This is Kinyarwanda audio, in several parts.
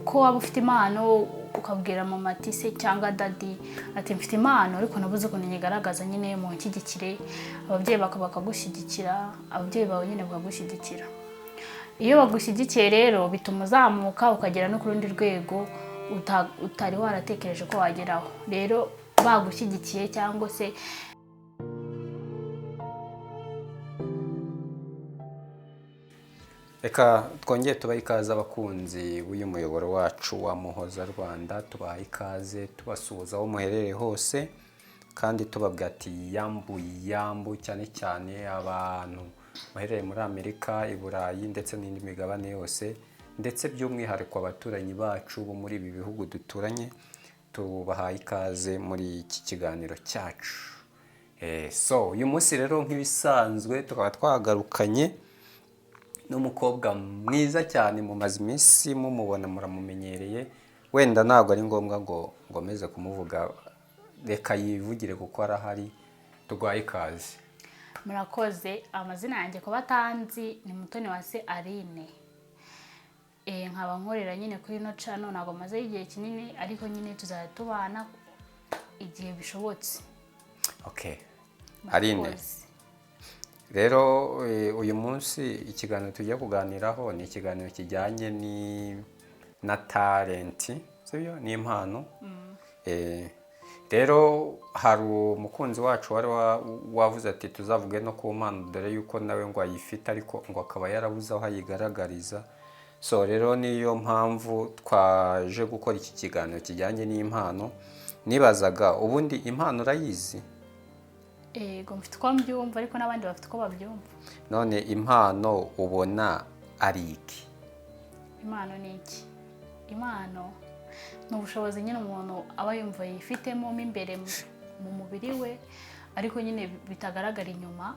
Ko waba ufite impano, ukabwira mama ati se cyangwa daddy ati: "Mfite impano ariko nabuze ukuntu nyigaragaza, nyine munshyigikire." Ababyeyi bakagushyigikira, ababyeyi bawe nyine bakagushyigikira. Iyo bagushyigikiye rero bituma uzamuka ukagera no ku rundi rwego utari waratekereje ko wageraho. Rero bagushyigikiye cyangwa se Reka twongere tubahe ikaze, abakunzi b'uyu muyoboro wacu wa Muhoza Rwanda. Tubaha ikaze, tubasuhuza aho muherereye hose, kandi tubabwira ati yambu yambu, cyane cyane abantu muherereye muri Amerika, i Burayi ndetse n'indi migabane yose, ndetse by'umwihariko abaturanyi bacu bo muri ibi bihugu duturanye. Tubahaye ikaze muri iki kiganiro cyacu. So uyu munsi rero, nk'ibisanzwe, tukaba twagarukanye n'umukobwa mwiza cyane. Mumaze iminsi mumubona, muramumenyereye. Wenda ntabwo ari ngombwa ngo ngomeze kumuvuga, reka yivugire kuko arahari. Tuguhaye ikaze. Murakoze. Amazina yanjye, kuba atanzi, ni Mutoni wa se Aline. Nkaba nkorera nyine kuri ino channel. Ntabwo mazeho igihe kinini, ariko nyine tuzajya tubana igihe bishobotse. Okay, Aline. Murakoze. Rero uyu munsi ikiganiro tugiye kuganiraho ni ikiganiro kijyanye na talent, sibyo? N'impano. Rero hari umukunzi wacu wari wavuze ati tuzavuge no ku mpano, dore yuko nawe ngo ayifite ariko ngo akaba yarabuze aho ayigaragariza. So rero niyo mpamvu twaje gukora iki kiganiro kijyanye n'impano. Nibazaga, ubundi impano urayizi? Yego, mfite uko mbyumva, ariko n'abandi bafite uko babyumva. None impano ubona ari iki? Impano ni iki? Impano ni ubushobozi nyine umuntu aba yumva yifitemo mo imbere mu mubiri we, ariko nyine bitagaragara inyuma.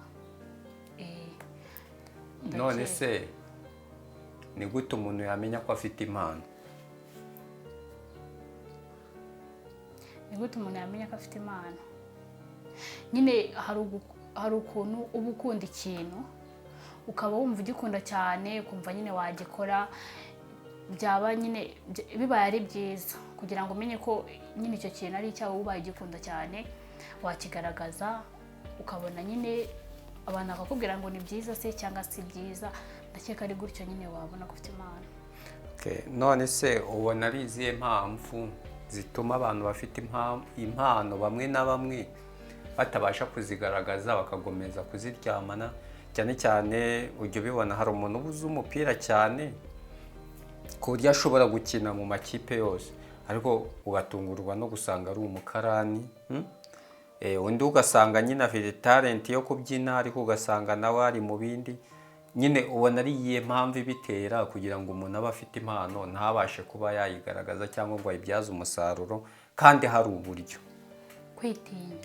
None Ndakeka. se ni gute umuntu yamenya ko afite impano? Ni gute umuntu yamenya ko afite impano? Nyine hari ukuntu uba ukunda ikintu, ukaba wumva ugikunda cyane, ukumva nyine wagikora. Byaba nyine bibaye ari byiza kugira ngo umenye ko nyine icyo kintu ari icyawe, ubaye ugikunda cyane wakigaragaza, ukabona nyine abantu bakakubwira ngo ni byiza se cyangwa si byiza. Ndakeka ari gutyo nyine wabona ko ufite impano. Okay. None se ubona ari izihe mpamvu zituma abantu bafite impano bamwe na bamwe batabasha kuzigaragaza, bakakomeza kuziryamana? Cyane cyane ujya ubibona, hari umuntu uba uzi umupira cyane ku buryo ashobora gukina mu makipe yose, ariko ugatungurwa no gusanga ari umukarani, Undi ugasanga nyine afite talent yo kubyina, ariko ugasanga nawe ari mu bindi. Nyine ubona ari iyihe mpamvu ibitera kugira ngo umuntu abe afite impano ntabashe kuba yayigaragaza cyangwa ngo ayibyaze umusaruro kandi hari uburyo? Kwitinya,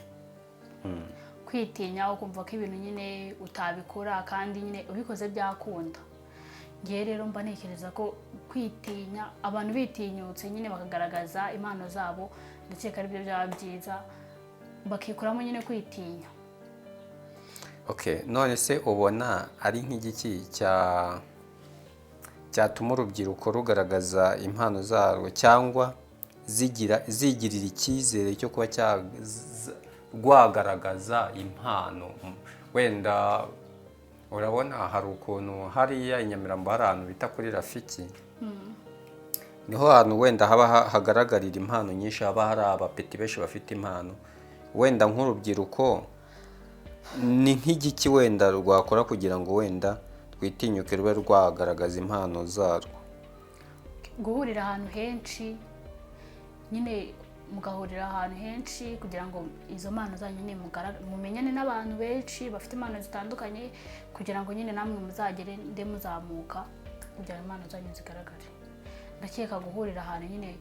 kwitinya, ukumva ko ibintu nyine utabikora kandi nyine ubikoze byakunda. Ngewe rero mba ntekereza ko kwitinya, abantu bitinyutse nyine bakagaragaza impano zabo, ndakeka aribyo byaba byiza, bakikuramo nyine kwitinya. Okay, none se ubona ari nk'igiki cyatuma urubyiruko rugaragaza impano zarwo cyangwa zigirira icyizere cyo kuba rwagaragaza impano? Wenda urabona hari ukuntu hariya i Nyamirambo hari ahantu bita kuri Rafiki, niho hantu wenda haba hagaragarira impano nyinshi, haba hari abapeti benshi bafite impano. Wenda nk'urubyiruko ni nk'igiki wenda rwakora kugira ngo wenda rwitinyuke rube rwagaragaza impano zarwo? Guhurira ahantu henshi nyine, mugahurira ahantu henshi kugira ngo izo mpano zanyu nyine mumenyane n'abantu benshi bafite impano zitandukanye, kugira ngo nyine namwe muzagere nde muzamuka, kugira ngo impano zanyu zigaragare. Ndakeka guhurira ahantu nyine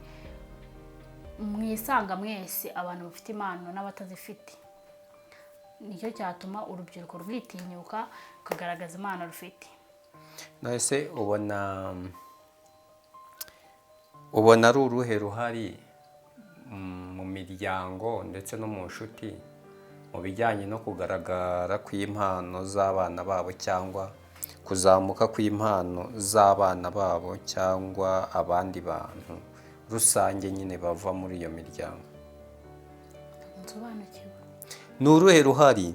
mwisanga mwese, abantu bafite impano n'abatazifite, nicyo cyatuma urubyiruko rwitinyuka rukagaragaza impano rufite. None se ubona ari uruhe ruhari mu miryango ndetse no mu nshuti mu bijyanye no kugaragara kw'impano z'abana babo cyangwa kuzamuka kw'impano z'abana babo cyangwa abandi bantu rusange nyine bava muri iyo miryango? Ntabwo nsobanukiwe. Ni uruhe ruhari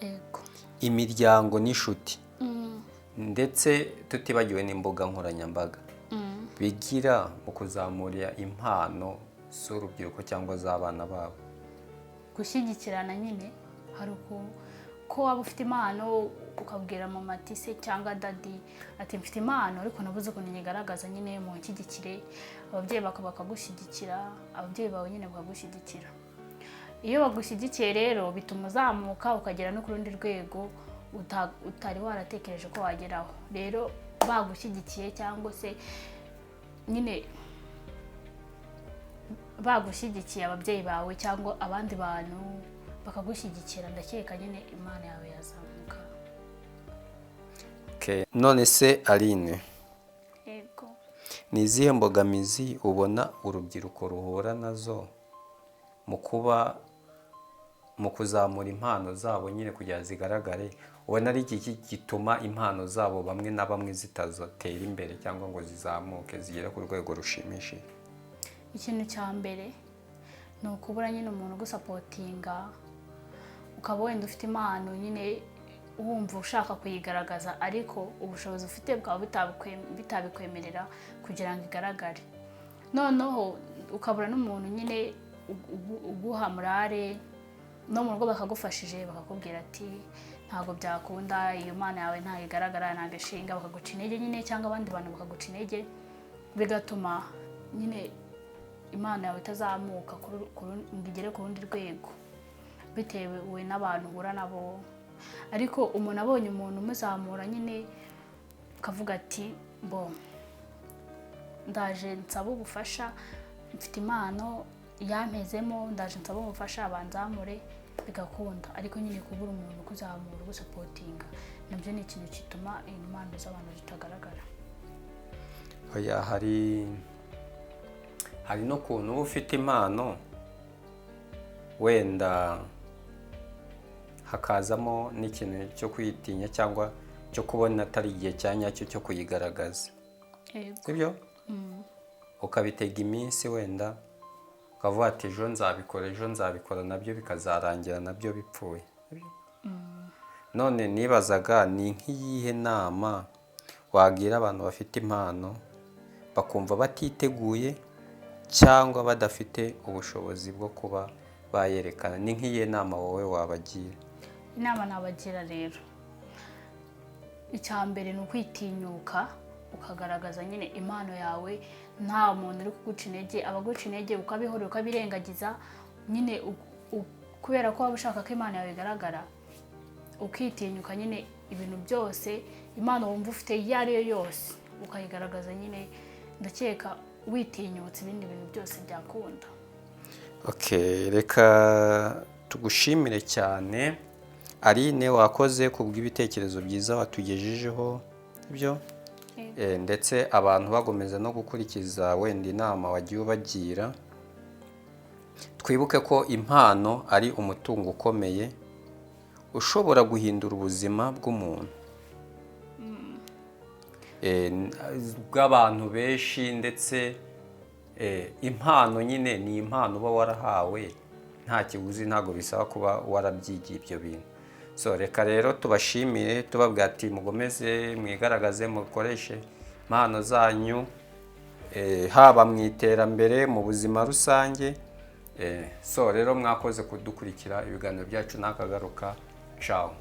Yego. imiryango n'inshuti, ndetse tutibagiwe n'imbuga nkoranyambaga, bigira mu kuzamura impano z'urubyiruko cyangwa z'abana babo? Gushyigikirana nyine. Hari ko waba ufite impano, ukabwira mama ati se cyangwa daddy ati: "Mfite impano ariko nabuze ukuntu nyigaragaza, nyine munshyigikire." Ababyeyi bakagushyigikira, ababyeyi bawe nyine bakagushyigikira. Iyo bagushyigikiye rero, bituma uzamuka ukagera no ku rundi rwego utari waratekereje ko wageraho. Rero bagushyigikiye, cyangwa se nyine bagushyigikiye, ababyeyi bawe cyangwa abandi bantu bakagushyigikira, ndakeka nyine impano yawe yazamuka. Okay. None se Aline, Yego. ni izihe mbogamizi ubona urubyiruko ruhura nazo mu kuba mu kuzamura impano zabo nyine kugira ngo zigaragare? Ubona ari iki gituma impano zabo bamwe na bamwe zitazatera imbere cyangwa ngo zizamuke zigere ku rwego rushimishije? Ikintu cya mbere ni ukubura nyine umuntu ugusupportinga. Ukaba wenda ufite impano nyine, wumva ushaka kuyigaragaza, ariko ubushobozi ufite bwaba bitabikwemerera kugira ngo igaragare. Noneho ukabura n'umuntu nyine uguha morale, no mu rugo bakagufashije, bakakubwira ati: "Ntabwo byakunda, iyo mpano yawe ntabwo igaragara, ntabwo ishinga." Bakaguca intege nyine, cyangwa abandi bantu bakaguca intege, bigatuma nyine impano yawe itazamuka ngo igere ku rundi rwego, bitewe n'abantu uhura nabo. Ariko umuntu abonye umuntu umuzamura nyine, akavuga ati: "Bo ndaje nsaba ubufasha, mfite impano yampezemo, ndaje nsaba ubufasha banzamure," bigakunda. Ariko nyine kubura umuntu ukuzamura, ugusupportinga, nabyo ni ikintu gituma impano z'abantu zitagaragara. Oya, hari n'ukuntu uba ufite impano, wenda hakazamo n'ikintu cyo kwitinya cyangwa cyo kubona atari igihe cya nyacyo cyo kuyigaragaza. Yego. Sibyo? Ukabitega iminsi, wenda ukavuga ati: "Ejo nzabikora, ejo nzabikora," nabyo bikazarangira nabyo bipfuye. Sibyo? None nibazaga, ni nk'iyihe nama wagira abantu bafite impano bakumva batiteguye cyangwa badafite ubushobozi bwo kuba bayerekana? Ni nk'iyihe nama wowe wabagira? Inama nabagira rero, icya mbere ni ukwitinyuka, ukagaragaza nyine impano yawe nta muntu uri kuguca intege. Abaguca intege ukabihorera, ukabirengagiza nyine, kubera ko waba ushaka ko impano yawe igaragara. Ukitinyuka nyine, ibintu byose, impano wumva ufite iyo ari yo yose, ukayigaragaza nyine. Ndakeka witinyutse, ibindi bintu byose byakunda. Okay, reka tugushimire cyane Aline, wakoze ku bw'ibitekerezo byiza watugejejeho, ibyo. Ndetse abantu bagomeza no gukurikiza wenda inama wagiye ubagira. Twibuke ko impano ari umutungo ukomeye ushobora guhindura ubuzima bw'umuntu, bw'abantu benshi. Ndetse impano nyine ni impano uba warahawe nta kiguzi, ntabwo bisaba kuba warabyigiye ibyo bintu. So reka rero tubashimire, tubabwira ati: "Mugomeze mwigaragaze, mukoreshe impano zanyu, haba mu iterambere, mu buzima rusange." So rero mwakoze kudukurikira, ibiganiro byacu nakagaruka. Ciao.